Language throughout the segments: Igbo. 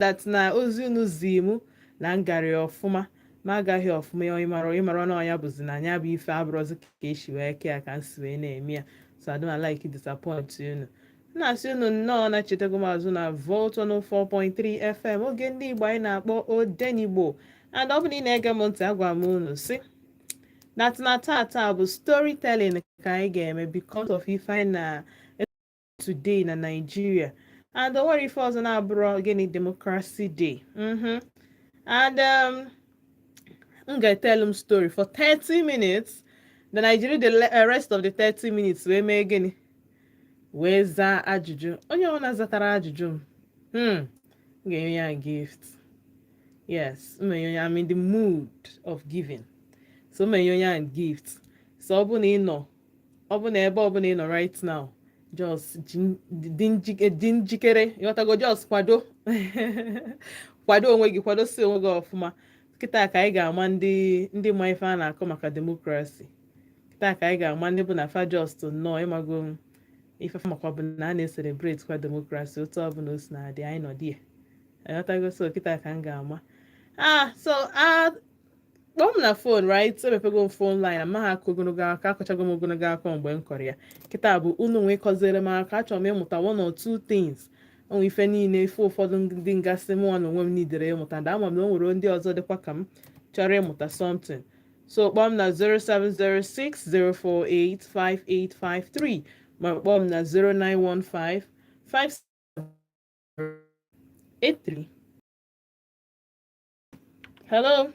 That na ozi unu zi mụ na ngarị ọfụma ma agaghị ọfụma ya, ịmara na ọnya bụzi na anya bụ ife abụrụzi ka esi wee kee ya ka m si wee na-eme ya. So I don't like disappoint unu. Na-asị unu nnọọ na chetago m azụ na Volt 104.3 FM, oge ndị Igbo anyị na-akpọ Odenigbo. And ọ bụ na ị na-ege m ntị, agwa m unu si that na tata bụ storytelling ka anyị ga-eme because of ife anyị na today na Nigeria, and o nwere ife ọzọ na-abụrụ gịnị? Democracy Day. And m ga-tell m story for 30 minutes, then I jiri the rest of the 30 minutes wee mee gịnị? Wee zaa ajụjụ. Onye ọbụla zatara ajụjụ m, m ga-enye ya gift. Yes, m ga-enye ya. I'm in the mood of giving, so m ga-enye ya gift. So ọ bụ na ị nọ, ọ bụ na ebe ọ bụla ị nọ right now, just dị njikere, ịghọtago? Just kwado, kwado onwe gị, kwadosie onwe gị ọfụma. Kịta ka anyị ga-ama ndị ma ife a na-akọ maka democracy. Kịta ka anyị ga-ama ndị bụ na fa just nnọọ ịmago ife makwa bụ na a na-ecelebrate kwa democracy otu ọbụla o si na-adị anyị nọ die, ịghọtago? So kịta ka m ga-ama. Ah, so ah, kpọọ m na phone, right? Emepego m phone line. Amaghị akụ ogologo aka, akọchago m ogologo akọ mgbe m kọrọ ya. Kịta bụ unu nwee kọziere m aka. Achọrọ m ịmụta one or two things. Onwe ife niile, ife ụfọdụ ndị ngasị mụnwa na onwe m nidere ịmụta, and ama m na o nwere ndị ọzọ dịkwa ka m chọrọ ịmụta something. So kpọọ m na 0706 048 5853, ma kpọọ m na 0915 583. Hello,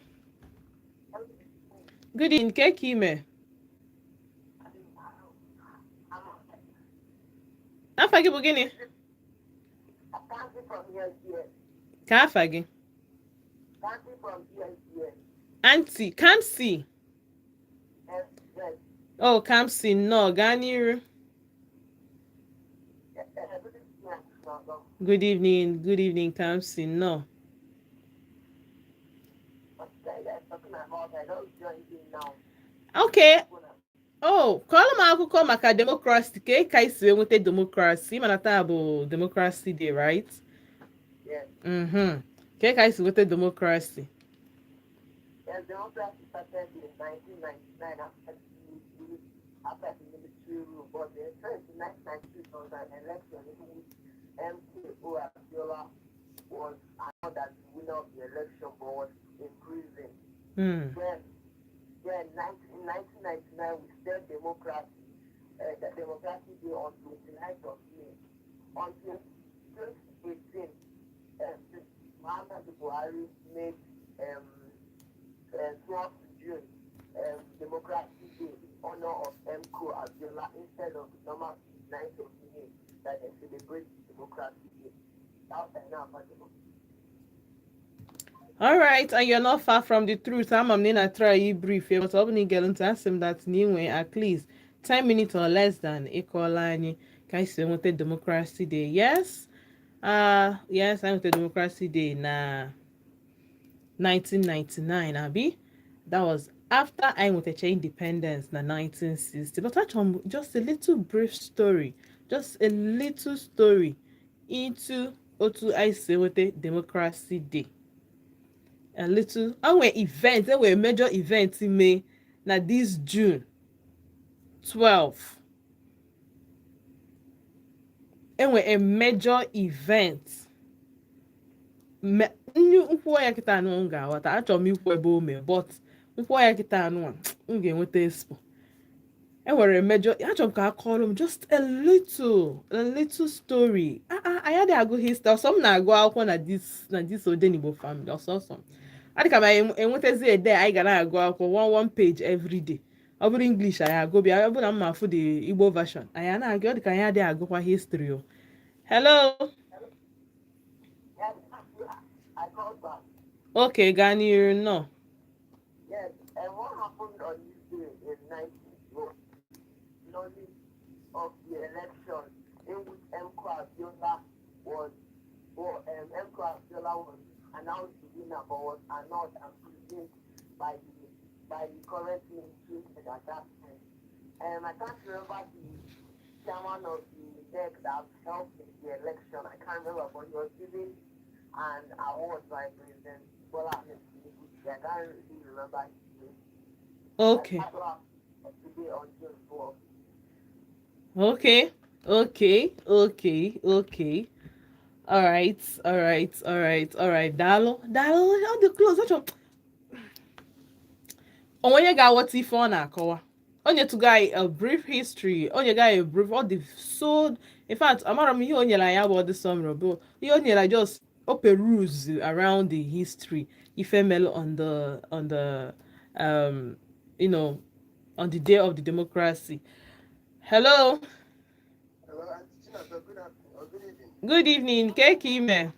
good evening. Ke ka ime? Afa gị bụ gịnị? Kamsi from ESBN. Ka afa gị? Kamsi from ESBN. Aunty Kamsi? Yes. Oh, Kamsi, nnọọ, gaa n'iru. Good evening. No. Good evening, good evening, Kamsi, nnọọ. What you guys talking about? I don't join in now. Okay. Oh, kọọrọ m akụkọ maka democracy, ka anyị si wee nweta democracy. Mana taa bụ Democracy Day, right? Yes. Ka anyị si nweta democracy. Yes, democracy started in 1999 after the military rule. But the first in 1996 was an election in which MKO Abiola was announced as the winner of the election but was in prison. Then in 1999, we set democracy, the Democracy Day on 29th of May. Until 2018, Muhammadu Buhari made 12th June Democracy Day in honor of MKO Abiola instead of the normal 9th of May that they celebrate Democracy Day. That's enough about democracy. All right, and you're not far from the truth. Ama m na ị na-try brief ya, but ọ bụ na ị gere ntị, asị m that na ị nwee at least 10 minutes or less than ịkọọla anyị ka anyị si enweta Democracy Day. Yes, yes, anyị nweta Democracy Day na 1999, abi? That was after anyị nwetacha independence na 1960. But achọrọ m just a little brief story, just a little story into otu anyị si enweta Democracy Day. A little, enwe event, enwe major event mee na this June 12. Enwe a major event. Nkwuo ya kịta anụ, m ga-aghọta. Achọrọ m ikwu ebe o mee, but nkwuo ya kịta anụ a, m ga-enweta expo. Enwere major, achọrọ m ka a kọọrọ m just a little story. Ah ah, anyị adịghị agụ history ọsọ. M na-agụ akwụkwọ na this Odenigbo family ọsọsọ. Adị ka m anyị enwetazi ede anyị ga na-agụ akwụkwọ one one page every day. Ọ bụrụ English, anyị agụ bịa. Ọ bụrụ na m ma afụ the Igbo version, anyị a na-agụ. Ọ dị ka anyị adịghị agụkwa history o. Hello? Yes, I called back. Okay, gaa n'iru, nnọọ. Yes, and what happened on this day in 19 knowledge of the election in which MKO Abiola was, well, MKO Abiola was announced the winner but was annulled and presumed by the current military head at that time. I can't remember the chairman of the NEC that helped in the election. I can't remember, but he was given an award by President Bola Ahmed Tinubu. I can't really remember his name. Okay. That's what happened today on June 12th. Okay. All right, all right, all right, all right. Daalụ, daalụ. Ọ dị close. Achọ onwe onye ga-aghọta ife ọ na-akọwa. Onye tụgo anyị a brief history, onye ga a brief, ọ dị so, in fact, amara m ihe o nyere anyị abụ ọ dị summary, bụ ihe o nyere anyị, just o peruse around the history, ife melụ on the um you know on the day of the democracy. Hello. Hello, Aunty Chinasa, good afternoon, or good evening. Good evening. Ke ka ime?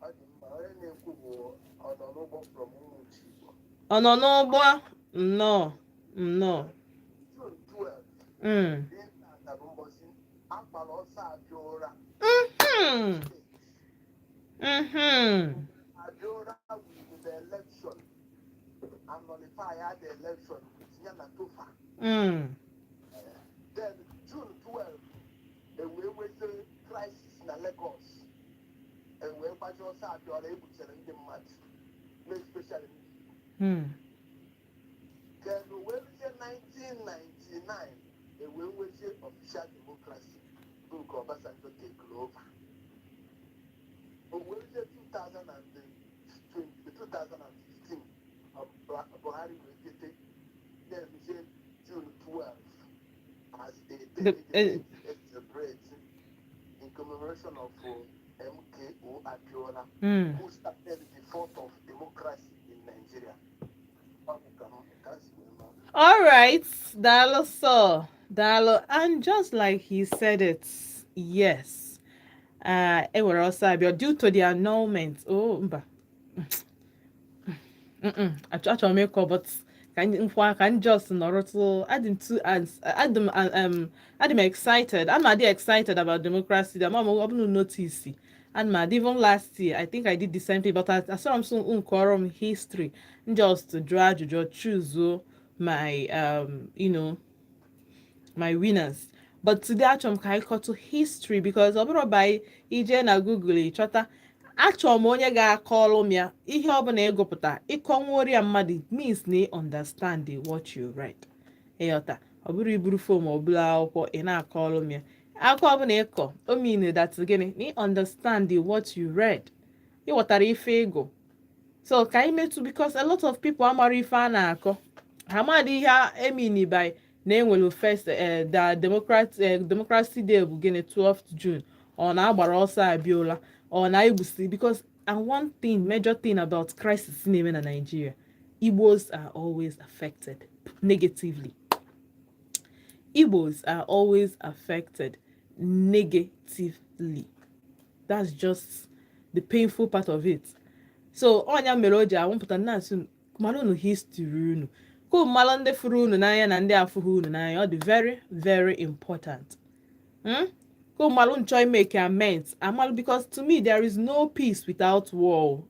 Ọ dị mma, onye na-ekwu bụ ọnọ n'ụgbọ from Umuchi Igbo. Ọ nọ n'ụgbọ? Nnọọ, nnọọ. June 12, dị tata bụ mbọsị akpara ọsọ Abịa Abiola win the election and nullify the election with ya na Tofa. Then June 12, e wee nwezi crisis na Lagos. E wee gbaji ọsọ Abiola, egbuchere ndị mmadụ, especially ndị Igbo. Then wee ruzie 1999, e wee nwezie official democracy bụ nke Obasanjo take over. O wee ruzie 2020, 2015, Buhari wee jete na-eruzie June 12 as a day they celebrate in commemoration of MKO Abiola, who started the fourth of democracy in Nigeria. Ọ bụ ka m ka m si wee maa. All right, daalụ sir, daalụ. And just like he said it, yes. E nwere ọsọ abịa due to the annulment. Oh, mba. Achọrọ m ịkọ, but ka nkwa ka m just nọrọtụ. Adị m too adị m excited. I'm adị excited about democracy. Ama m ọ bụrụ notice. And ma even last year, I think I did the same thing, but asọrọ m so nkọrọ m history. Just jụọ ajụjụ, choose my um you know my winners. But today achọrọ m ka anyị kọtụ history because ọ bụrụ by ije na Google ịchọta, achọrọ m onye ga-akọrọ m ya. Ihe ọbụla ịgụpụta, ịkọnwuori ya mmadụ, it means na ị understand what you read. Ịghọta? Ọ bụrụ iburu phone ọ bụla akwụkwọ ị na-akọrọ m ya, akụkọ ọbụla ịkọ, o mean that gịnị? Na ị understand what you read, ịghọtara ife ịgụ. So ka anyị metụ, because a lot of people amara ife a na-akọ. Ha amadị ihe emini by na enwere first the democrat democracy day bụ gịnị, 12th June, ọ na-agbara ọsọ Abiola, ọ na-egbusi, because, and one thing, major thing about crisis na-eme na Nigeria, Igbos are always affected negatively. Igbos are always affected negatively. That's just the painful part of it. So ọnya mere o ji awụpụta na-asị mara unu history unu, ka mmalụ ndị fụrụ unu n'anya na ndị afụghị unu n'anya. Ọ dị very, very important. Ka mmalụ nchọ make amends amalụ, because to me there is no peace without war.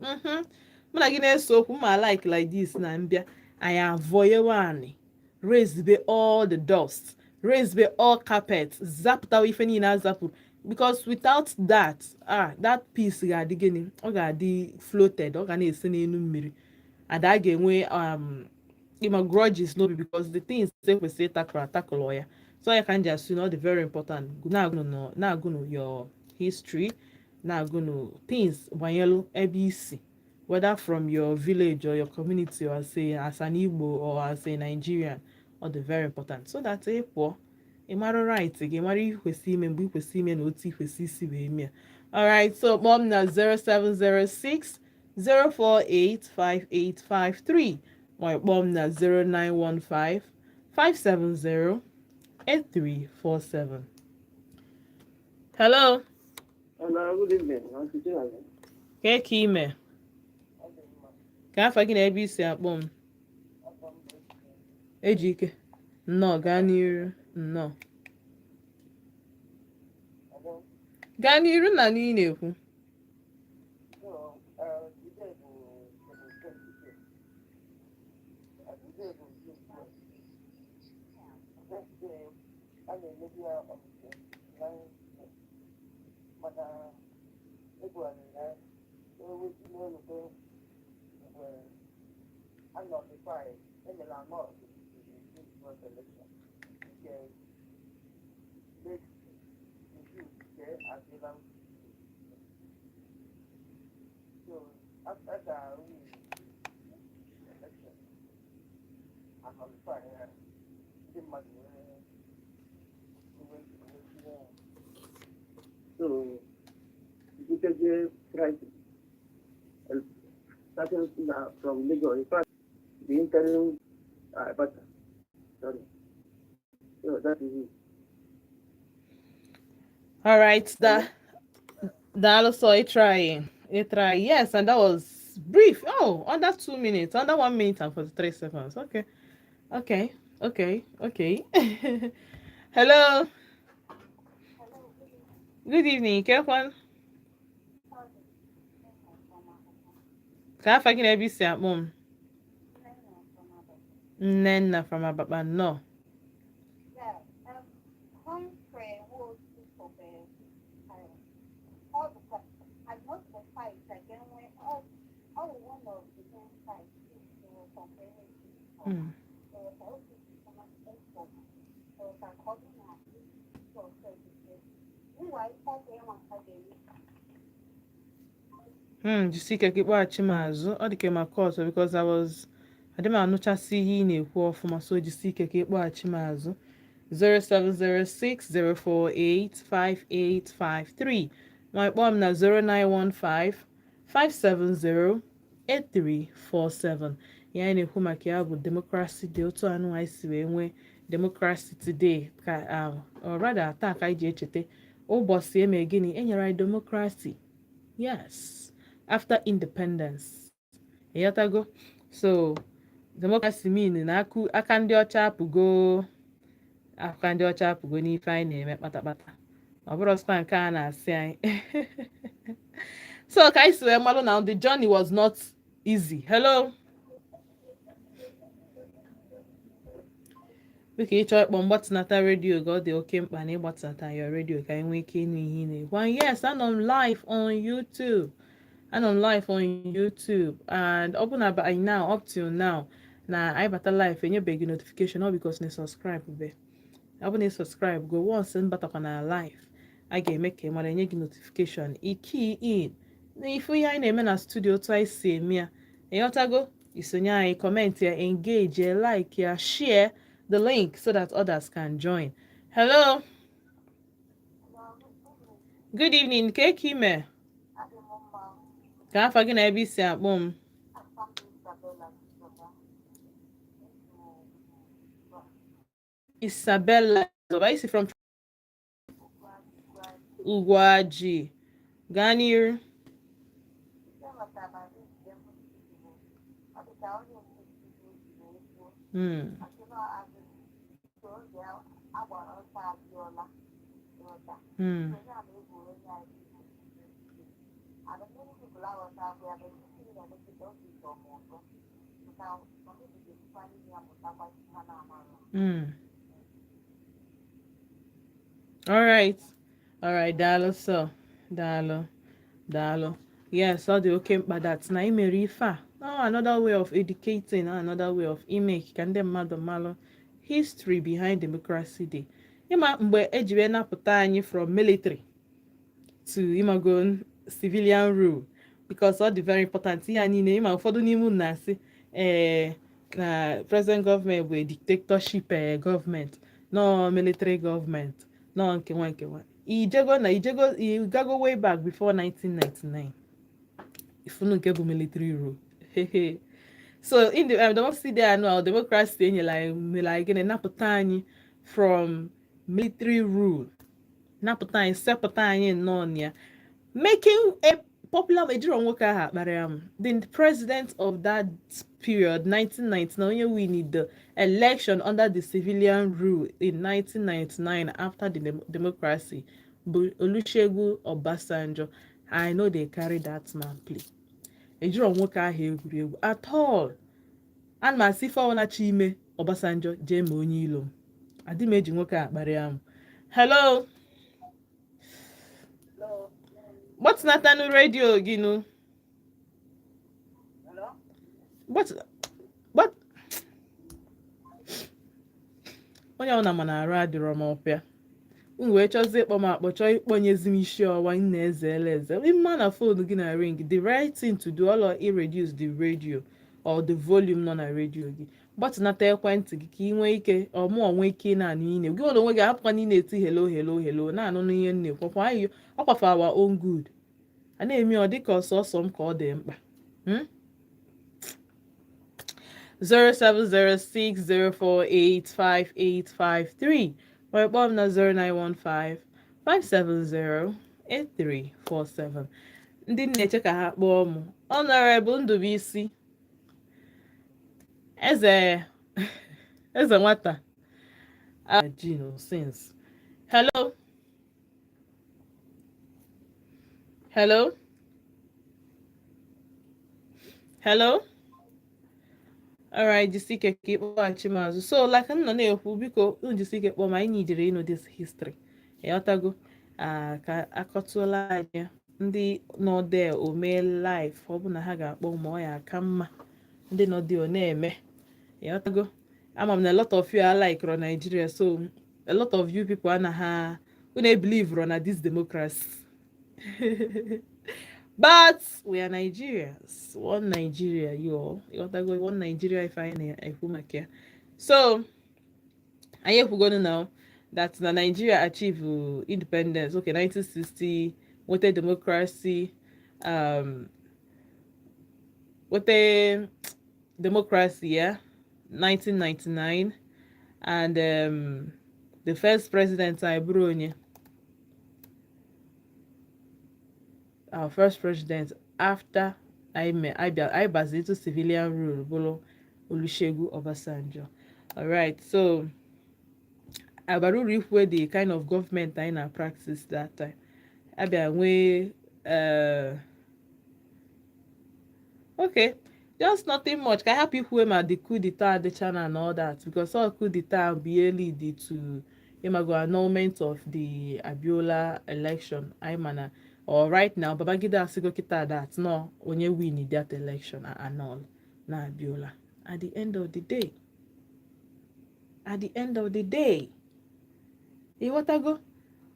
Mụ na gị na-ese okwu ma like this na mbịa anyị avoyewe anị, raise all the dust, raise all carpet, zapụtawa ife niile azapụ, because without that, ah, that peace ga-adị gịnị? Ọ ga-adị floated, ọ ga na-ese n'elu mmiri, and a ga-enwe ịma grudges n'obi, because the things ekwesịrị ịtakụrụ atakụlụ ya. So ya ka m ji asị na ọ dị very important, na-agụnụ your history, na-agụnụ things gbanyelụ ebe isi, whether from your village or your community or as an Igbo or as a Nigerian. Ọ dị very important so that ị pụọ, ị mara right gị, mara ihe kwesị ime, mgbe ị kwesị ime na otu ị kwesị isi wee mee. Alright, so kpọọ m na 0706 048 5853 ma ị kpọọ m na 0915 570 8347. Hello. Hello, good evening. Aunty Chinasa. Ka ka ime? Ka afa gị na ebe isi akpọ m? Ejike, nnọọ, gaa n'iru, nnọọ. Hello. Gaa n'iru na n'ihi na-ekwu. So, today bụ 22. Today bụ June 12. Birthday, a na-emebi ya on 29, mana egwughara ya. So, Ewezi na-eweta mgbe a nullify, emere annul the 2012 election nke make refuse nke Abiola. So after the election a nullify ya, ndị mmadụ wee wee ya. So butezie crisis starting from Lagos. In fact, the interim, but sorry. So that is it. All right, that also a trying. A try. Yes, and that was brief. Oh, under 2 minutes, under 1 minute and 43 seconds. Okay. Hello. Good evening. Kekwan. Ka afa gị na ebe isi akpọ m? Nnenna from Abakpa, nnọọ. Yeah, Humphrey was of all the and most of the fights again when all one of the main fights is to compare. So according to meanwhile. Jisi ike ka ịkpọghachi m azụ. Ọ dị ka maka ọzọ because I was adị m anụchasị ihe ị na-ekwu ọfụma, so jisi ike ka ịkpọghachi m azụ. 07060485853 ma ịkpọọ m na 0915 570 8347. Ya anyị na-ekwu maka ya bụ democracy dị otu anụ anyị si wee nwee democracy today ka or rather taa ka anyị ji echeta ụbọchị eme gịnị enyere anyị democracy, yes, after independence, ịghọtago? So democracy mean na aka ndị ọcha apụgo, aka ndị ọcha apụgo n'ife anyị na-eme kpatakpata. Ọ bụrụ sịkwa nke a na-asị anyị, so ka anyị si wee malụ na the journey was not easy. Hello, biko, ịchọ ịkpọ mgbatịnata redio gị. Ọ dị oke mkpa na ịgbatịnata ya redio ka anyị nwee ike ịnụ ihe ị na-ekwu. And yes, anọ m live on YouTube, anọ m live on YouTube, and ọ bụ na by now, up till now, na anyị bata live enyebeghị notification, ọ because na subscribe be. Ọ bụ na ị subscribe go once m batakwa na live, a ga-eme ka ị mara, enye gị notification, i key in na ifu ihe anyị na-eme na studio, otu anyị si eme ya, ịghọtago? Isonye anyị, comment ya, engage ya, like ya, share the link so that others can join. Hello, good evening. Ka eke ime? Ka afa gị na ebe isi akpọ m? Isabella Zoba, isi from Ugwuaji. Gaa n'iru. All right. All right, daalụ so. Daalụ. Daalụ. Yes, ọ dị oke mkpa that na ị mere ife a. No, another way of educating, another way of ime ka ndị mmadụ malụ history behind Democracy Day. Ịma mgbe eji wee napụta anyị from military to, ịmago, civilian rule, because ọ dị very important. Ihe a niile, ịma, ụfọdụ n'ime unu na-asị ee na present government bụ a dictatorship government, no military government, no nkewa nkewa. Ijego na ijego, igago way back before 1999, ifunu nke bụ military rule. So in the democracy day anụ, democracy enyela anyị, mere anyị gịnị? Napụta anyị from military rule, napụta anyị, sepụta anyị nnọọ na ya, making a popular ejiro nwoke ahụ akparịa m, the president of that period, 1999, onye win the election under the civilian rule in 1999 after the democracy bụ Olusegun Obasanjo. I no dey carry that man play. Ejiro nwoke ahụ egwuregwu at all. Ana m asị ife ọbụla chi ime Obasanjo jee ma onye ilo m, adị m eji nwoke a akparịa m. Hello. Gbatịnatanụ redio gị nụ. Hello? But onye ọbụla ma na arụ adịrọ m ọpịa m wee chọzie ịkpọ m akpọ, chọọ ịkpọnyezi m isi ọwa m na-eze ele eze mma na phone gị na ring. The right thing to do, ọlọ i reduce the radio or the volume nọ na radio gị, gbatụnata ekwentị gị ka ị nwee ike ọmụọ nwee ike ị na-anụ ihe gị nwere onwe gị. Hapụkwa na ị na-eti "Hello, hello, hello" na-anụ n'ihe m na-ekwu. Ọkwa anyị ọkwa for our own good a na-eme. Ọ dịka ọsọsọ m ka ọ dị mkpa. 07060485853 ma kpọọ m na 09155708347. Ndị m na-eche ka ha kpọọ m, Honorable Ndubuisi Eze, eze nwata Gino since. Hello, hello, hello. Alright, jisi ike ka ịkpọghachi m azụ. So like m nọ na-ekwu, biko unu jisi ike kpọọ ma anyị nidere ịnụ this history, ịghọtago? Ah, ka akọtụla anyị ndị nọ there o mee live. Ọ bụ na ha ga-akpọ ma ọ ya aka mma ndị nọ dị ọ na-eme, ịghọtago? Ama m na a lot of you are like Nigeria, so a lot of you people anaghị unu ebelieve na this democracy, but we are Nigerians, one Nigeria, you all, ịghọtago? One Nigeria, ife anyị na-ekwu maka ya. So anyị ekwugonu now that na Nigeria achieve independence, okay, 1960, nweta democracy, nweta democracy, yeah, 1999, and the first president anyị bụrụ onye, our first president after anyị bazi into civilian rule bụrụ Olusegun Obasanjo. Alright, so abara uru ikwu the kind of government anyị na practice that time abịa nwee. Okay, just nothing much ka hapụ ikwuwe ma the coup d'etat adịcha na and all that, because all coup d'etat bụ ihe lead to, ịmago, annulment of the Abiola election. Anyị ma na or right now Babangida asịgo kịta that no onye win that election annul na Abiola. At the end of the day, at the end of the day, ịghọtago?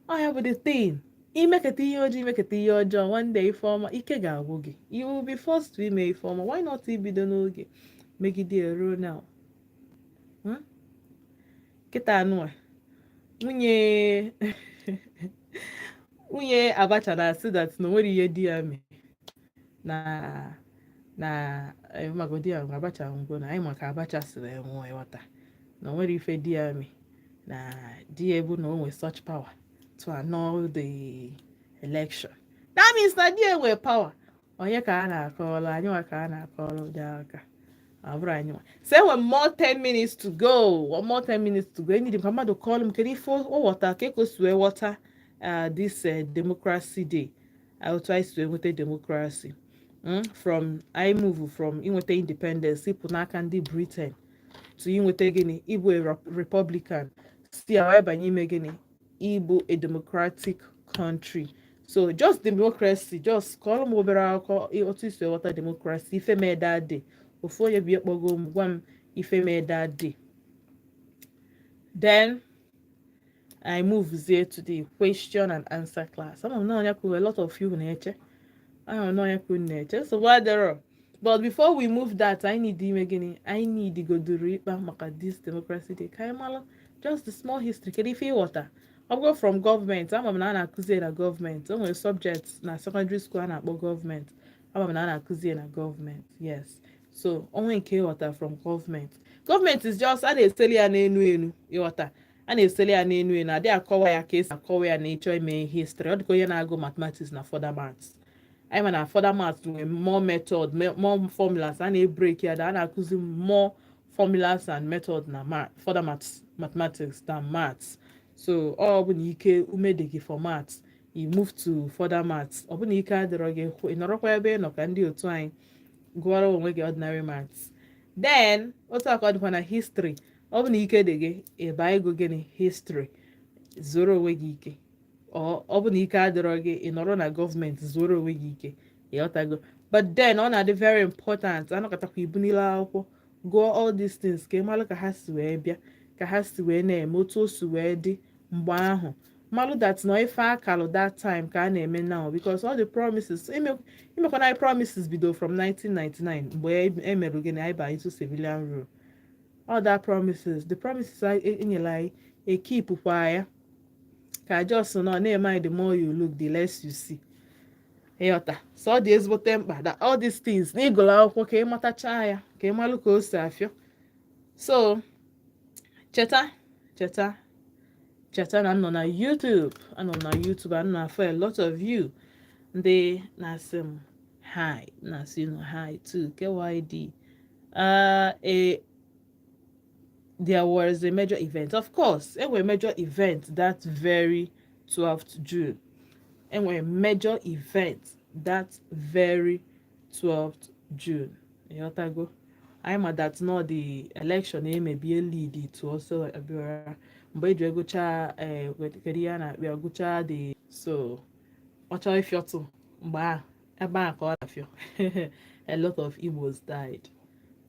Ọ ya bụ the thing. Imeketa ihe ọjọọ, imeketa ihe ọjọọ, one day ife ọma ike ga-agwụ gị. You will be forced to ime ife ọma. Why not ibido n'oge megide ya ruo now? Kịta anụ a, nwunye Abacha na-asị that na o nwere ihe di ya mee na maka di ya Abacha ngwo na anyị maka Abacha siri nwụọ. Ịghọta na o nwere ife di ya mee na di ya ebu na o nwere such power to annul the election. That means na di ya nwere power. Onye ka a na-akọrọ? Anyị nwa ka a na-akọrọ ụdị aka ọ bụrụ anyị nwa. So enwe more 10 minutes to go, one more 10 minutes to go. Enyi ka mmadụ kọọlụ m kedu ife ọ ghọta ka o si wee ghọta this democracy day, otu anyị si wee nweta democracy, from anyị move from inweta independence, ịpụ n'aka ndị Britain, to inweta gịnị, ịbụ a republican, si ya wee banye ime gịnị, ịbụ a democratic country. So just democracy, just kọọrọ m obere akụkọ otu isi ghọta democracy, ife mee that day. Ofu onye bụ kpọgo m gwa m ife mee that day, then I move to the question and answer class. Ama m na onye kwuru, a lot of you na-eche, ama m na onye kwuru na-eche. Nsogbu adịrọ, but before we move that, I need ime gịnị? I need godoro ịkpa maka this democracy day ka anyị malụ just the small history. Kedu ife ịghọta ọ bụrụ from gọọmenti? Ama m na a na-akụzi na gọọmenti. O nwere subject na secondary school a na-akpọ gọọmenti. Ama m na a na-akụzi na gọọmenti, yes. So onwe nke ịghọta from gọọmenti. Gọọmenti is just a na-eseli ya n'enu enu, ịghọta? A na-eseli ya n'enu enu, adịghị akọwa ya ka esi akọwa ya na ịchọ ime history. Ọ dịka onye na-agụ mathematics na further maths. Anyị ma na further maths nwere more method, more formulas a na-ebreak ya. A na-akụzi more formulas and method na further maths, mathematics than maths. So ọ bụ na ike ume dị gị for maths, you move to further maths. Ọ bụ na ike adịrọ gị, ị nọrọkwa ebe ị nọ ka ndị otu anyị gụọrọ onwe gị ordinary maths. Then otu aka ọ dịkwa na history. Ọ bụ na ike dị gị ịba ego gịnị, history, zoro onwe gị ike. Ọ bụ na ike adịrọ gị, ị nọrọ na gọọmenti zoro onwe gị ike, ịghọtago? But then ọ na-adị very important anọkọtakwa ibu niile akwụkwọ gụọ all these things ka ị malụ ka ha si wee bịa, ka ha si wee na-eme, otu o si wee dị mgbe ahụ, malụ that na ife akalụ that time ka a na-eme now, because all the promises imekwana anyị promises bido from 1999 mgbe e merụ gịnị, anyị baa into civilian rule. All that promises, the promises enyere anyị, ekipụkwa ya ka just nọ na-eme anyị. The more you look, the less you see. Ịghọta? So ọ dị ezigbote mkpa that all these things na ịgụrụ akwụkwọ ka ị matachaa ya, ka ị malụ ka o si afịọ. So cheta, cheta, cheta na m nọ na YouTube. Anọ m na YouTube, anọ na for a lot of you ndị na-asị m hi, na-asị unu hi too. KYD, there was a major event. Of course, enwere major event that very 12th June. Enwere major event that very 12th June. Ịghọtago? Anyị ma that not the election emebie lead to also Abiola mgbe eji egụcha, kedu ihe a na-akpọ ya, gụchaa the, so ọ chọọ ịfịọtụ mgbe ahụ ebe a ka ọ na-afịọ. A lot of Igbos died.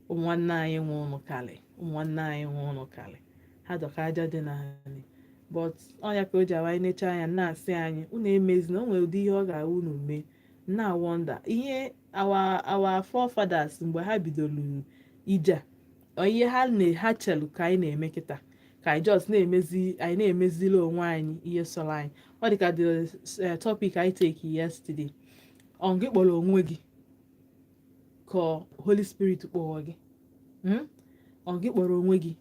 Ụmụ nwanne anyị nwe ụnụ kalị, ụmụ nwanne anyị nwe ụnụ kalị, ha dọka aja dị n'anị. But ọnya ka o ji awa anyị necha anya na-asị anyị unu emezina. O nwere ụdị ihe ọ ga-awụ unu mee na wonder ihe our forefathers mgbe ha bidoro ije a, ọ ihe ha na ha chelu ka anyị na-eme kịta, ka anyị just na-emezi, anyị na-emezili onwe anyị ihe sọrọ anyị. Ọ dị ka the topic anyị take yesterday. Ọ gị kpọrọ onwe gị ka Holy Spirit kpọrọ gị? Hmm? Ọ gị kpọrọ onwe gị?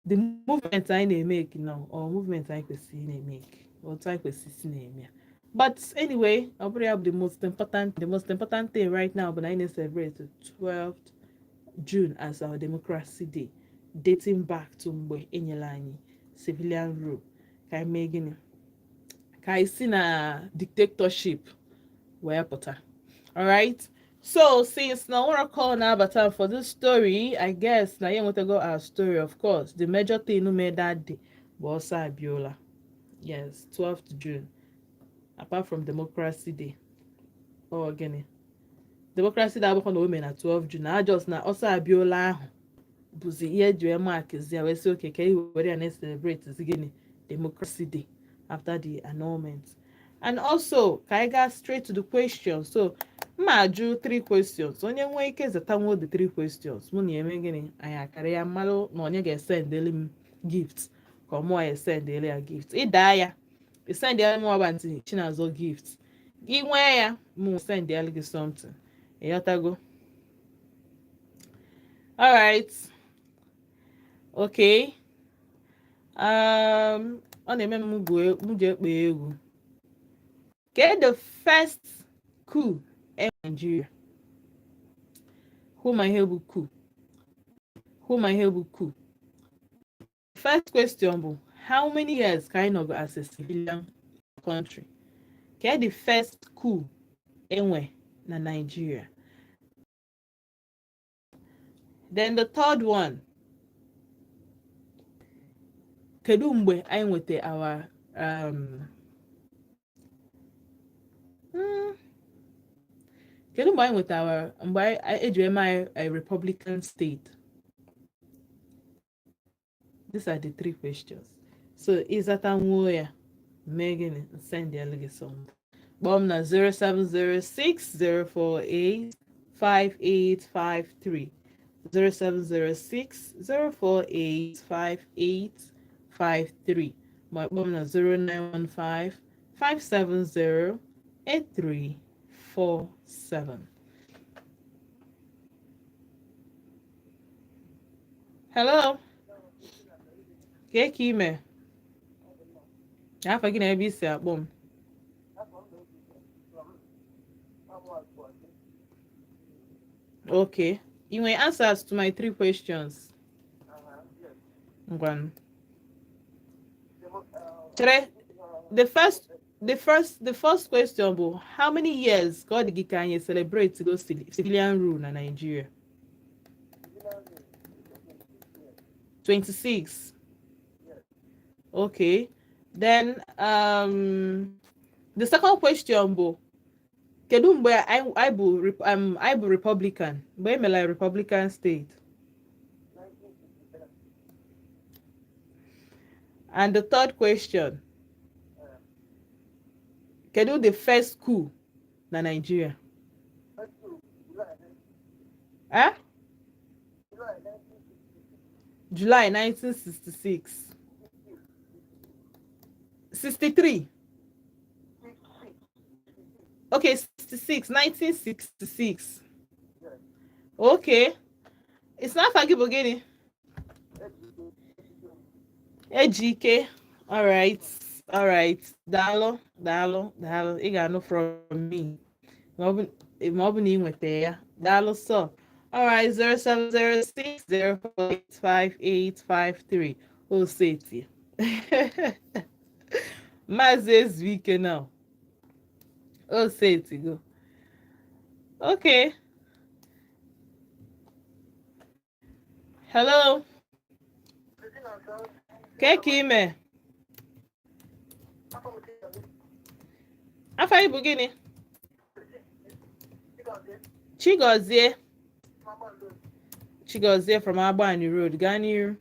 The movement anyị na-emeke now, or movement anyị kwesịrị na-emeke, otu anyị kwesịrị isi na-eme ya. But anyway, ọ bụrụ ya bụ the most important thing right now bụ na anyị na-celebrate 12th June as our Democracy Day, dating back to mgbe enyere anyị civilian rule, ka anyị mee gịnị, ka anyị si na dictatorship wee pụta. Alright, so since na nwere call na-abata for this story, I guess na ya enwetago our story. Of course, the major thing made that day bụ ọsọ Abiola. Yes, 12th June, apart from Democracy Day. Ọ gịnị Democracy Day abụkwa na o mere na 12 June, na just na ọsọ Abiola ahụ bụzi ihe eji wee mark ya, wee sị oke ka e were ya na-celebrate zi gịnị, Democracy Day, after the annulment. And also ka anyị gaa straight to the question. So mma ajụ three questions. Onye nwee ike zatanwo the three questions, mụ na eme gịnị, anyị akara ya mmalụ na onye ga-esendeli m gift, ka ọ mụọ ya esendeli ya gift. Ịdaa ya, esendeli m ọbantị Chinazọ gift. Gị nwee ya, mụ sendeli gị something. Ịghọtago? Alright, okay. Ọ na-eme m m ji ekpe egwu. Ke the first coup in Nigeria? Hụ ma ihe bụ coup. Hụ ma ihe bụ coup. First question bụ, how many years ka anyị nọgo as a civilian country? Ke the first coup enwe na Nigeria? Then the third one, kedu mgbe anyị nweta our kedu mgbe anyị nwetara, mgbe anyị eji eme anyị a republican state? These are the three questions. So ịzata nwuo ya, mee gịnị, send ya gị something. Kpọọ m na 0706 048 5853, 0706 048 5853, ma kpọọ m na 0915 570 8347. Hello. Kee ka ime? Afa gị na ebe i si akpọ m? Okay. You nwere answers to my three questions? Ngwanụ. Chere, the first question bụ, how many years ka ọ dị gị ka anyị celebrate go civilian rule na Nigeria? 26. Okay. Then the second question bụ, Kedu mgbe anyị bụ Republican, mgbe e mere Republican state? 1963. And the third question, kedu the first coup na Nigeria? First coup, July, Eh? July 1966. July 1966. 63. 66. Okay, 66, 1966. Yes. Okay. It's not afa gị bụ gịnị? Ejike. Ejike. All right. All right. Daalụ, daalụ, daalụ. Ị ga-anụ from me ma ọ bụ na ị nweta ya. Daalụ sọ. All right, 0706 0485853. O seti. Maazị Ezuike now. O setigo. Okay. Hello. Ke ka ime? Afa gị bụ gịnị? Chigozie. Chigozie from Agbani Road. Gaa n'iru.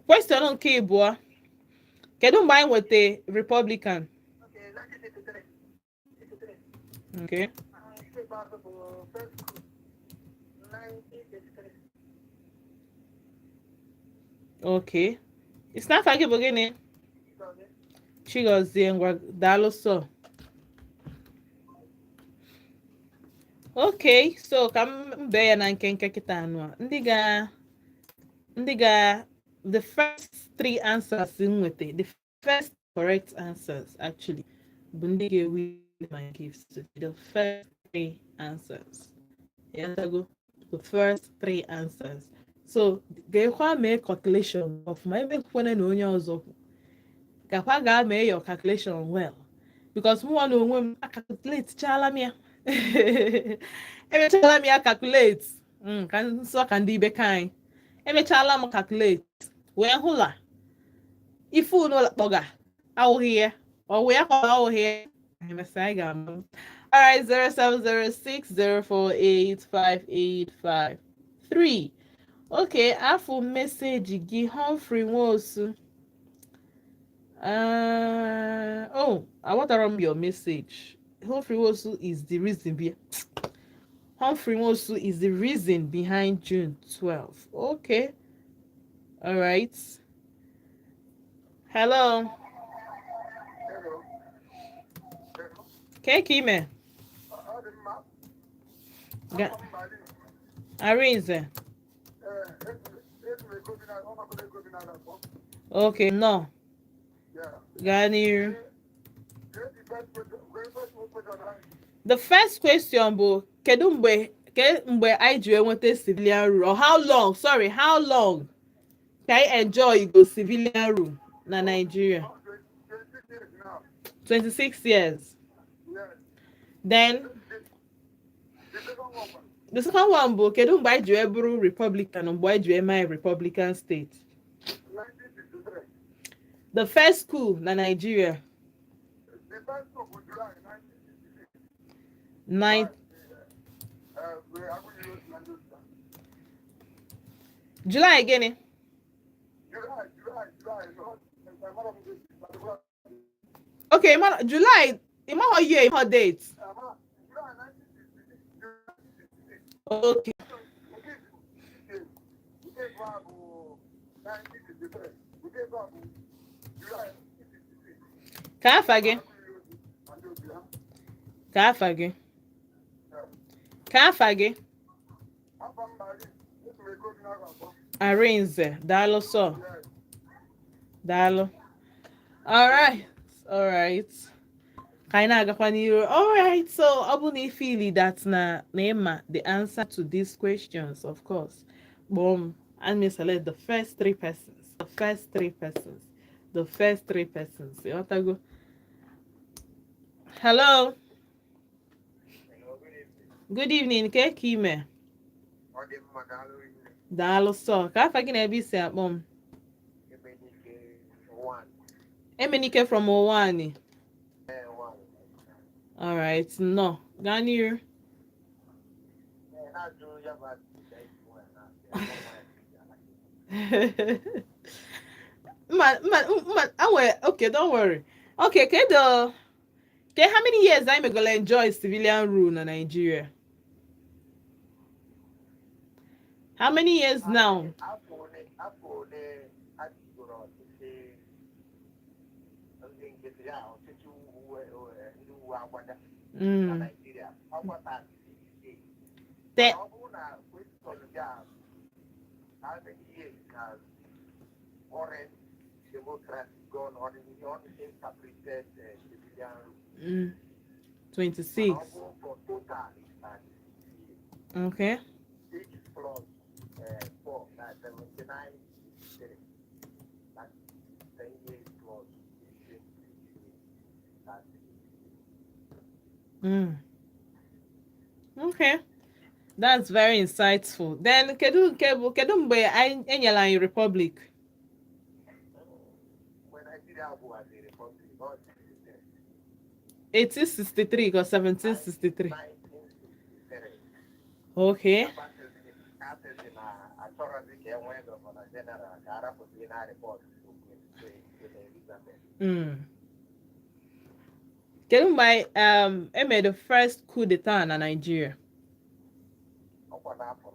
Question nke ịbụọ. Kedu mgbe anyị nweta Republican? Okay. Okay. Isi n'afa gị bụ gịnị? Chigozie, ngwa, daalụ sọ. Okay, so ka m bee ya na nkenke kịta anụ a. Ndị ga the first three answers m nweta, the first correct answers actually, bụ ndị ga-ewin my gifts today. The first three answers. Ịghọtago? The first three answers. So ga-ekwa mee calculation ọfụma, emekwana na onye ọzọ kwu. Gakwa gaa mee your calculation well, because mụnwa na onwe m acalculate chala m ya, emechala m ya calculate. Ka nsọ ka ndị ibe ka anyị emechala m calculate wee hụla ife unu kpọga awụghị ya, ọwụ ya ka ọ awụghị ya. Emesịa anyị ga-ama. Alright, 07060485853. Okay, afọ message gị, Humphrey Nwosu. Oh, aghọtara m your message. Humphrey Nwosu is the reason be Humphrey Nwosu is the reason behind June 12. Okay. All right. Hello. Hello. Hello. Ke ka ime? Ọ dị mma. Ga Afọ m bara. Arinze. Ee, esi m ego bi na ọgbakọ ego bi na akpọ. Okay, no. Yeah. Gaa n'iru. Great, the first question, great first question. The first question bụ kedu mgbe ke mgbe anyị ji enweta civilian rule, or how long, sorry, how long ka anyị enjoy go civilian rule na Nigeria? 26 years now. 26 years. Yes. Then The second one. The second one bụ kedu mgbe anyị ji wee bụrụ Republican, mgbe anyị ji wee mee Republican state? 1963. The first coup na Nigeria? The first one was July 1966. Nine We are going to use Nigeria. July gịnị? July, July, July. No, I'm not this particular. Okay, July, ịmaghọ year, ịmaghọ date? July 1966. July 1966. Okay. Nke bụ 1963. Nke bụ July 1966. Ka afa gị? Ka afa gị? Ka afa gị? Arinze, daalụ sọ. Daalụ. Alright, alright. Ka anyị na-agakwa n'iru. Alright, so ọ bụ na ifili that na ịma the answer to these questions, of course, kpọọ m and me select the first three persons. The first three persons. The first three persons. Ịghọtago? Hello. Good evening. Ke ka ime? Ọ dị mma, daalụ rinne. Daalụ sọ. Ka afa gị na ebe isi akpọ m? Emenike from Owani. All right, no. Gaa n'iru. Ee, na-ajụ ya bụ ajụjụ ka esi nwanyị na-asị Mma, mma, mma, anwe, okay, don't worry. Okay, kedu, okay, how many years anyị megolo enjoy civilian rule na Nigeria? How many years now? Afọ ole achịgoro ọchịchị ndị nkịtị ya, ọchịchị uwe ndị uwe agbada na Naịjirịa, ọkwa 36. Te Ọ bụrụ na question gị a, how many years has current democracy gone on in the uninterpreted civilian rule? 26. Mana ọ bụrụ for total is 36 years. 6 plus 4, that's 79, 3. That's 10 years plus 26 years. That's Okay. That's very insightful. Then kedu nke bụ, kedu mgbe anyị enyere anyị republic? When Nigeria was a republic, not 63. 1863 or 1763? 1963. Asịsị na achọrọzi ka e nwee governor general, ka arapụzi na report to Queen Elizabeth. Kedu mgbe anyị emere the first coup d'etat na Nigeria? Ọkwa n'afọ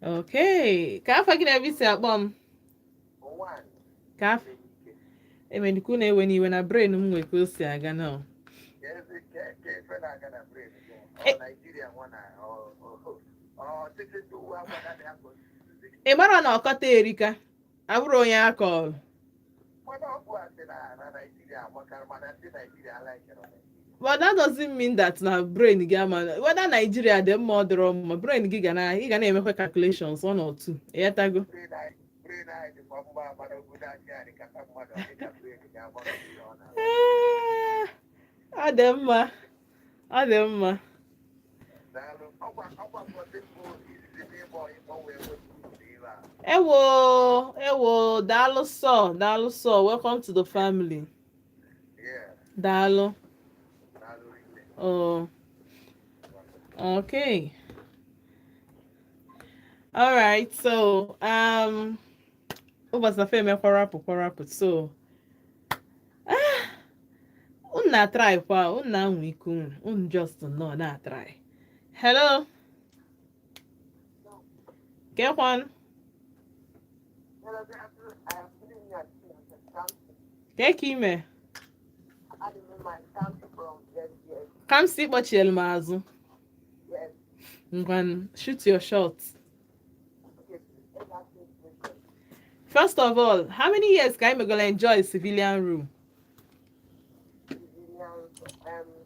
1960. Okay. Ka afọ gị na ebe isi akpọ m? One. Ka afọ emenikwu na-ewe n'iwe na brain m nwee ka o si aga na. Ezi ka ife na-aga na brain gị? Eh. Ọ Naijiria nwa na ọchịchị ndị uwe agbada dị afọ Ị mara na ọkọta erika abụrụ onye akọlụ. Mana ọ bụ asị na Naijiria agbakara, mana ndị Naijiria alaikere Naijiria. But that doesn't mean that na brain gị ama whether Nigeria dị mma ọ dịrọ mma. Brain gị ga na ị ga na-emekwa calculations one or two. Ịghọtago? Brain anyị dịkwa mma, mana obodo anyị a dịkata mmadụ ọ dịka brain ga-agbara ihe ọ na Ee, ọ dị mma, ọ dị mma. Daalụ. Ọkwa mbọsị mbụ izizi n'ịgbọ ịkpọ wee nweta uru ebe a. Ewo, ewo, daalụ sọ, daalụ sọ. Welcome to the family. Yeah. Daalụ. Daalụ rinne. Oh, okay. All right. So, ụbọchị na fem kwarapụ kwarapụ. So, ah, unu na-try kwa, unu na-anwa ike unu, unu just nọ na-try. Hello. Kekwan, Hello, good afternoon. I am feeling your ke ka ime? I my Kamsi from yes. Ka m si kpọchielu m azụ. Yes. Ngwan, shoot your shot. Okay, let's ask me question. First of all, how many years ka anyị megolo enjoy civilian rule? Civilian,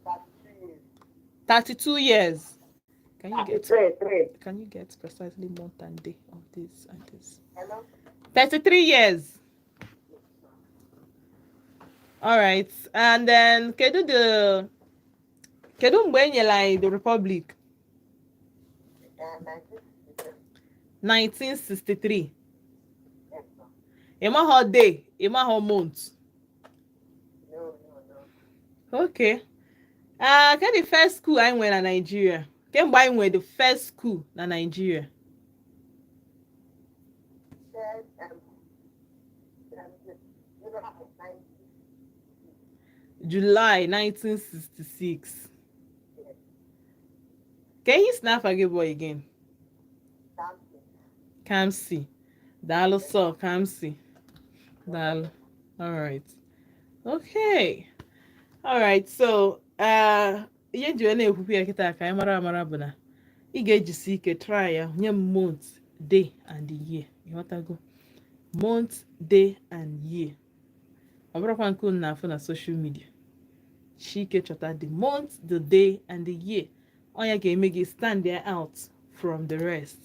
32 years. 32 years. Can you get Three, three. Can you get precisely month and day of this and this? Hello? 33 years. All right. And then kedu mgbe e nyere anyị the republic? 1963. 1963. Yes, ma'am. Ị maghọ day, ị maghọ month? No. Okay. Kedu the first coup anyị nwere na Nigeria? Kemgbe anyị nwere the first coup na Nigeria? Said, 90. July 1966. Ka ihe si n'afa gị bụ again? Something. Kamsi. Daalụ sọ, Kamsi. Daalụ. All right. Okay. All right. So, ihe nji wee na-ekwukwu ya kịta ka anyị mara amara bụ na ị ga-ejisi ike try ya nye m month, day and year. Ịghọtago? Month, day and year. Ọ bụrụkwa nke unu na-afụ na social media. Chike chọta the month, the day and the year. Ọ ya ga-eme gị stand there out from the rest.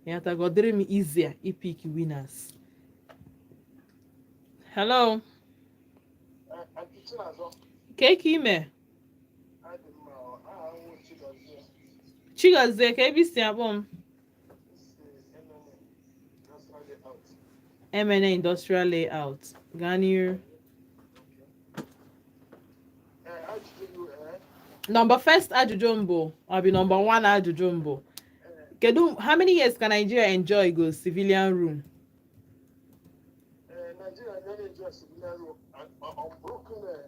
Ịghọtago? Ọ dịrị m easier ipick winners. Hello. Aunty Chinazọ. Ka ka ime? Adị mma. Aha m wụ Chigozie. Chigozie, ka ebe isi akpọ m? Si MNA Industrial Layout. MNA Industrial Layout. Gaa n'iru. Ee, ajụjụ gị, ee. Number first ajụjụ mbụ, ọ bụ number one ajụjụ mbụ. Kedu how many years ka Nigeria enjoy go civilian rule? Nigeria na-enjoy civilian rule, unbroken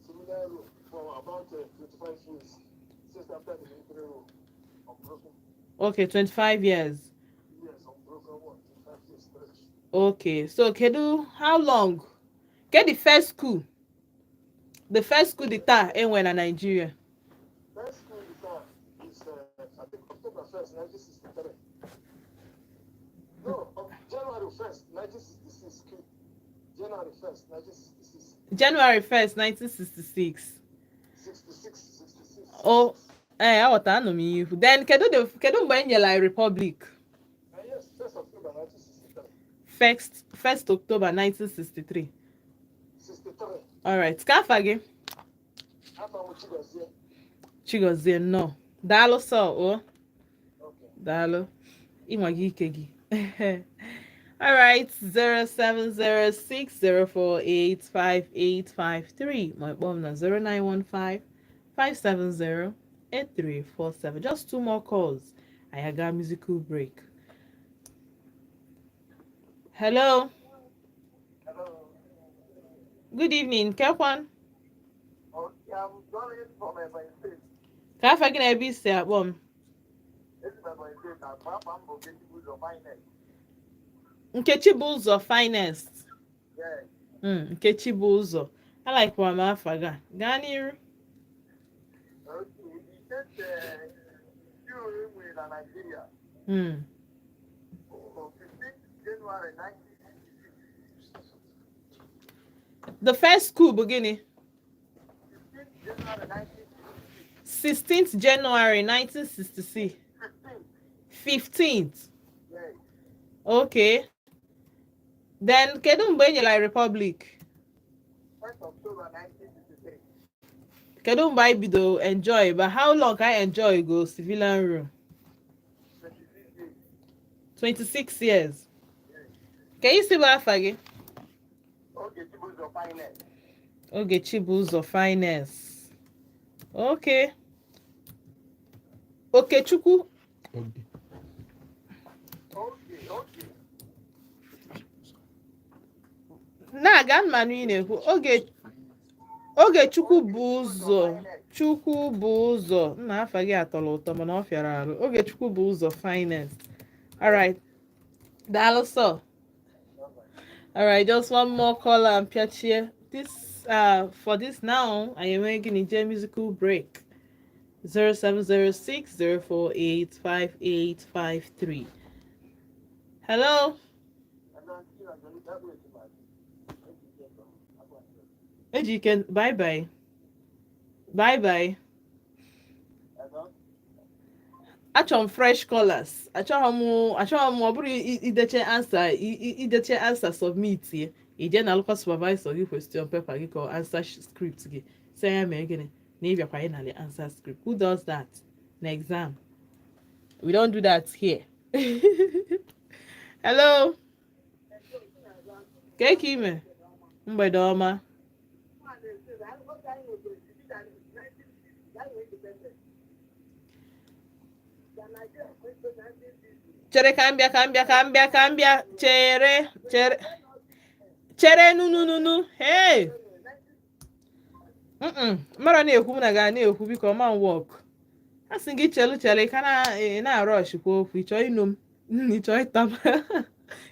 civilian rule for about 25 years since after the military rule. Unbroken. Okay, 25 years. Yes, unbroken one, 25 years stretch. Okay, so kedu how long? Get the first coup. The first coup d'etat enwe na Nigeria. First coup d'etat is, I think, October 1st, 1963. No, January 1st, 1966. Coup. January 1st, 1966. January 1st, 1966. 66, 66. Oh, eh, aghọta anụ m ihe ikwu. Then kedu mgbe e nyere anyị Republic? Yes, 1st October 1963. First October 1963. 63. All right, ka afa gị? Afa m Chigozie. Chigozie, nnọọ. Daalụ sọ o. Okay. Daalụ. Ịnwa gị ike gị. All right, 07060485853. My phone na 09155708347. Just two more calls. I got musical break. Hello. Hello. Good evening. Kekwan. Okay, I'm calling from Ebonyi State. Ka afa gị na ebe isi akpọ m? This is Ebonyi State. I'm from Ogechi Finance. Nkechi bụ ụzọ finest. Yes. Nkechi bụ ụzọ. Alaikwa m afa gị a. Gaa n'iru. Okay. The state you enwere na Nigeria. On 15th January 1966. The first coup bụ gịnị? 15th January 1966. 16th January 1966. 15th. 15th. Yes. Okay. Then kedu mgbe e nyere anyị Republic? 1st October 1963. Kedu mgbe anyị bido enjoy, but how long ka anyị enjoy go civilian rule? 26 years. 26 years. Ka isi bụ afa gị? Ogechi Buzo Finance. Ogechi bụ ụzọ finance. Okay. Okechukwu. Oge. Okay. Na-aga mmanụ ị na-ekwu oge Ogechukwu bụ ụzọ, Chukwu bụ ụzọ nna. Afa gị atọrọ ụtọ mana ọ fịara arụ. Ogechukwu bụ ụzọ finance. Alright, daalụ sọ. Alright, just one more caller and pịachie this for this now. Anyị enweghị gịnị jee musical break. 0706 048 5853. Hello. Hello, that way to my Ejike, bye bye. Bye bye. Hello? Achọrọ m fresh callers. Achọghị m ọ bụrụ ideche answer, ideche answer, submit ye. Ije na alụkwa supervisor gị question paper gị ka ọ answer script gị. Sị ya mee gịnị? Na ịbịakwa ị nalị answer script. Who does that na exam? We don't do that here. Hello. Ka ka ime? Mgbede ọma. Chere ka m bịa, ka m bịa, ka m bịa, ka m bịa. Chere, chere, chere. Nunu, hey, mara na-ekwu m na ga na-ekwu. Biko, man work a sị gị chelu, chere ka na ị na-arọshikwa okwu. Ị chọọ ịnụ m, ị chọọ ịta m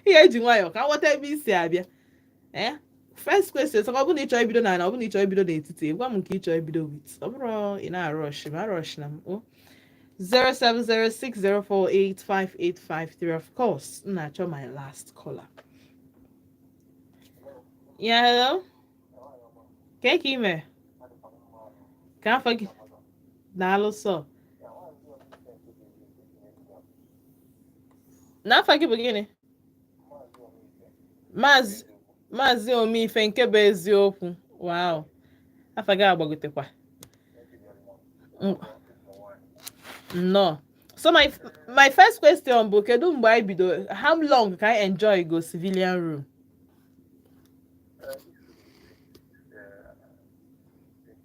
ihe eji nwayọọ ka nghọta ebe i si abịa. Eh, first question sọ, ọ bụrụ na ị chọọ ibido na ọ bụrụ na ị chọọ ibido n'etiti, gwa m nke ị chọọ ibido with. Ọ bụrụ ị na-arọsh ma arọsh na m o 07060485853. Of course m na-achọ my last caller. Yeah, hello. Ka ka ime? Ka afọ gị? Daalụ sọ. N'afọ gị bụ gịnị? Maazị Omeife nke bụ eziokwu. Wow, afa gị agbagotekwa. Nnọọ. So my first question bụ, kedu mgbe anyị bido, how long ka anyị enjoy go civilian rule? Issue is, yeah, is let's just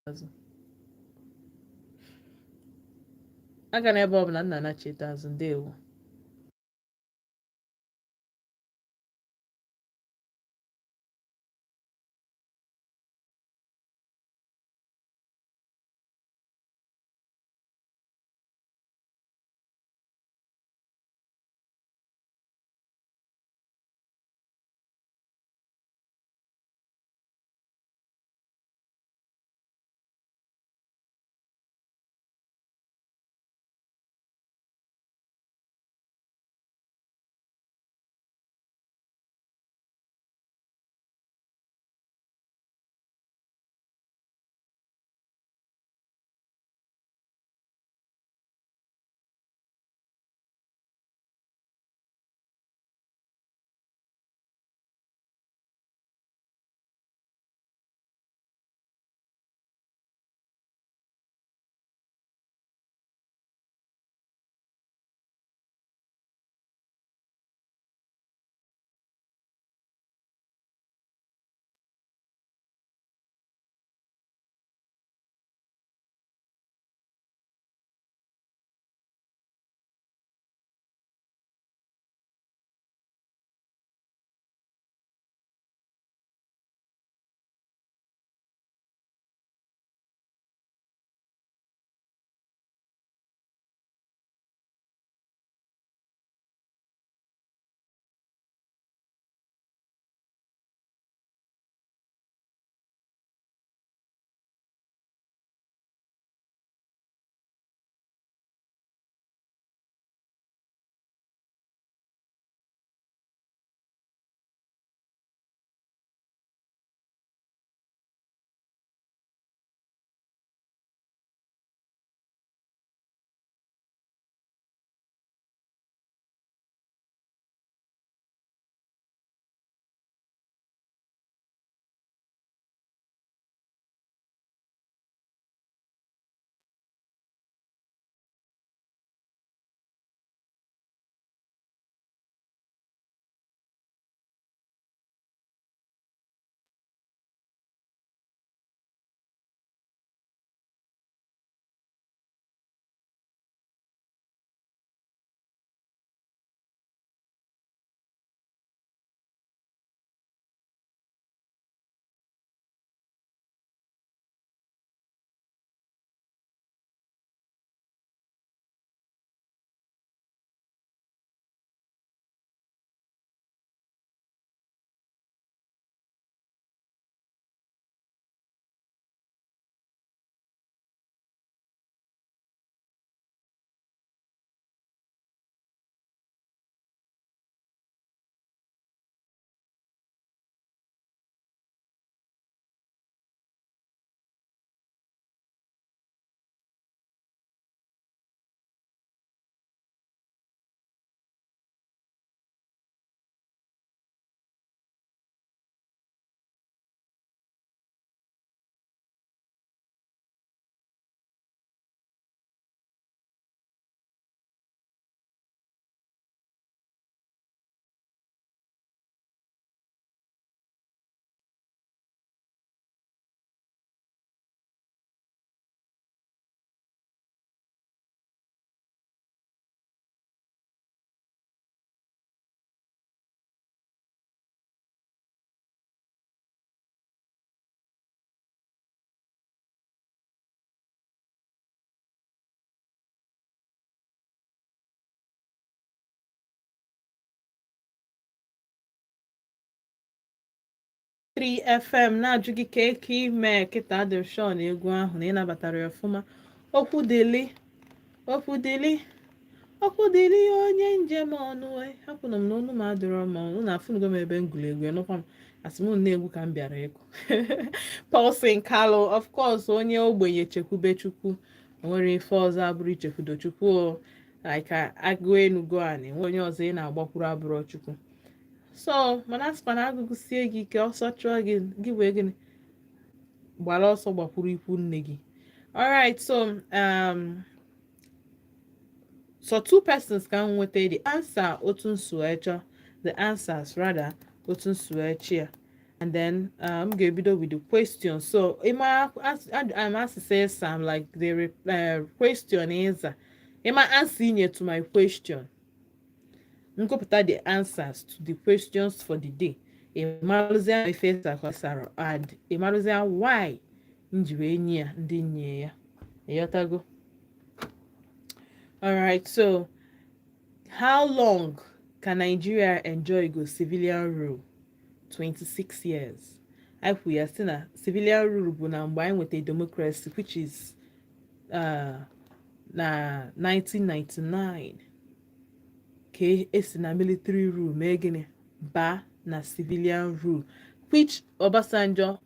Azụ aga n'ebe ọ bụla nna anachite azụ. Ndewo. 3 FM na-ajụ gị ka eke ime kịta adị sure na egwu ahụ na ị nabatara ya ọfụma. Okwu dịlị, okwu dịlị, okwu dịlị onye njem ọnụ e hapụnụ m n'onu m adịrọ mma. Unu afụnugo m ebe m gụrụ egwu, enụkwa m asị m na egwu ka m bịara ịgụ. Paulson Kalu, of course, onye ogbenye chekwube Chukwu. O nwere ife ọzọ abụrụ ichekwudo Chukwu o. Like agụ enugo anị nwe onye ọzọ ị na-agbakwuru abụrọ Chukwu. So mana asịkwa na agụgụ sie gị ike, ọsọ chụọ gị, gị wee gịnị gbara ọsọ gbakwuru ikwu nne gị. Alright, so so two persons ka m nweta the answer otu nsu chọọ, the answers rather, otu nsu chi ya. And then m ga-ebido with the question. So ịma I'm asked to say some like the question is, ịma answer inye to my question, nkọpụta the answers to the questions for the day, ịmarụzia ife sara and ịmarụzia why m ji wee nye ya ndị nye ya. Ịghọtago? Alright, so how long can Nigeria enjoy go civilian rule? 26 years. Anyị kwuru ya sị na civilian rule bụ na mgbe anyị nweta democracy, which is na 1999, ka esi na military rule mee gịnị? Baa na civilian rule, which Obasanjo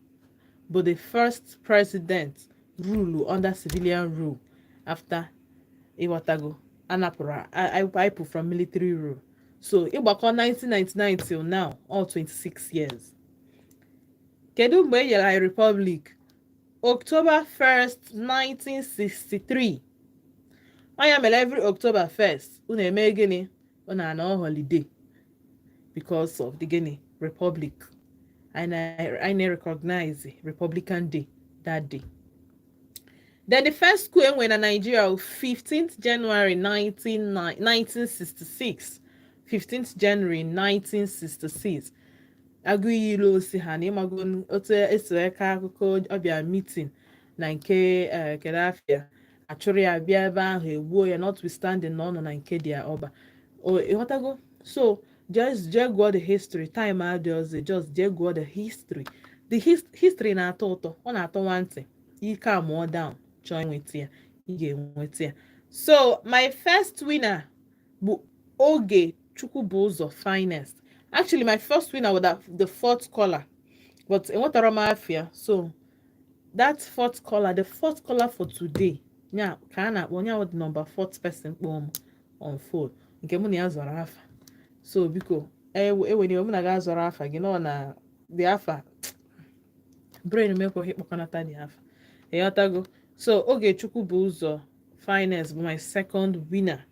bụ the first president rule under civilian rule after, ịghọtago, anapụrụ anyị from military rule. So ịgbakọ 1999 till now, all 26 years. Kedu mgbe e nyere anyị republic? October 1st, 1963. Ọ ya mere every October 1st, unu eme gịnị? Unu anọ holiday because of the gịnị? Republic. Anyị na-recognize Republican Day that day. Then the first coup enwere na Nigeria, 15th January 19, 1966. 15th January 1966. Agụiyi ilu osi ha na ịmago otu esi eke akụkọ ọbịa meeting na nke Kedafia, achụrụ ya bịa ebe ahụ, egbuo ya, notwithstanding na ọ nọ na nke dị ọba. Ịghọtago? So just jee gụọ the history. Time adị ọzọ, just jee gụọ the history. The history na-atọ ụtọ, ọ na-atọ nwantị ike amụọ down, chọọ inweta ya, ị ga-enweta ya. So my first winner bụ Oge Chukwubuzo Finest. Actually, my first winner was the fourth caller, but enwetara m afịa. So that fourth caller, the fourth caller for today, nya ka a na-akpọ nya, the number fourth person kpọọ m on phone nke mụ na ya zọrọ afa. So biko, ewere mụ na gị azọrọ afa gị nọ na the afa brain m ekweghị ịkpọkọnata the afa. Ịghọtago? So Ogechukwu bụ ụzọ Finance bụ my second winner,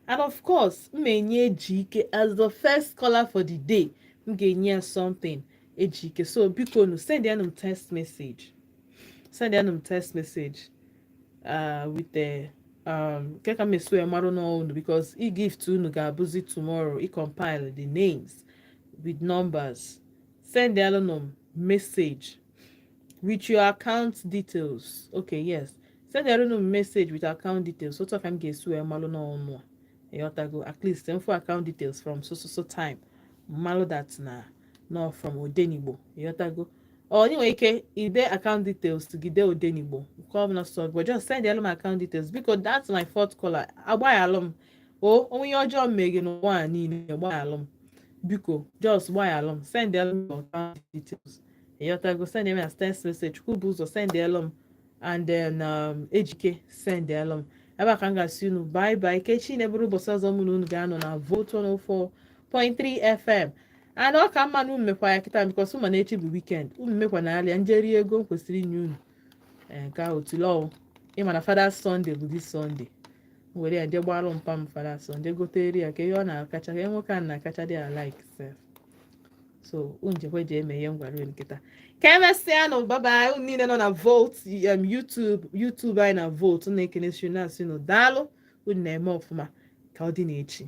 and of course m enye Ejike as the first caller for the day. M ga-enye ya something, Ejike. So biko nu, send ya m text message, send ya m text message with the nke ka m esi wee marụ n'ọnụ, because e-gift unu ga-abụzi tomorrow. I compile the names with numbers, send ya m message with your account details. Okay, yes, send ya m message with account details. Otu a ka m ga-esi wee malụ n'ọnụ a. Ịghọtago? At least info account details from so so so time, mmalụ that na no from Odenigbo. Ịghọtago? Ọ nwere ike ide account details gide Odenigbo, nke ọbụla sọ, but just send m account details, because that's my fourth caller. Agbaghalụ m o, onwe ihe ọjọọ mee gị n'ụwa a niile, gbaghalụ m biko, just gbaghalụ m. Send m account details. Ịghọtago? Send m as text message. Chukwu bụ ụzọ, send m, and then Ejike, send m. Ebe a ka m ga-asị unu bye bye. Kechi na-eburu ụbọchị ọzọ mụ na unu ga-anọ na Volt 104.3 FM. And ọ ka mma na unu mekwa ya kịta, because ụma na echi bụ weekend. Unu mekwa na alịa njeri ego m kwesịrị inye unu. Nke ahụ tụlọụ, ịma na Father's Sunday bụ this Sunday. M were ya nje gbalụ mpa m Father's Sunday, gotere ya ka ihe ọ na-akacha, ka nwoke a na-akacha dị ya like sef. So unu jekwe jee mee ihe m gwara unu kịta. Ka emesịa nụ, bye bye. Unu niile nọ na Volt, YouTube anyị na Volt, unu na-ekenesi unu, na-asị unu daalụ, unu na-eme ọfụma. Ka ọ dị n'echi.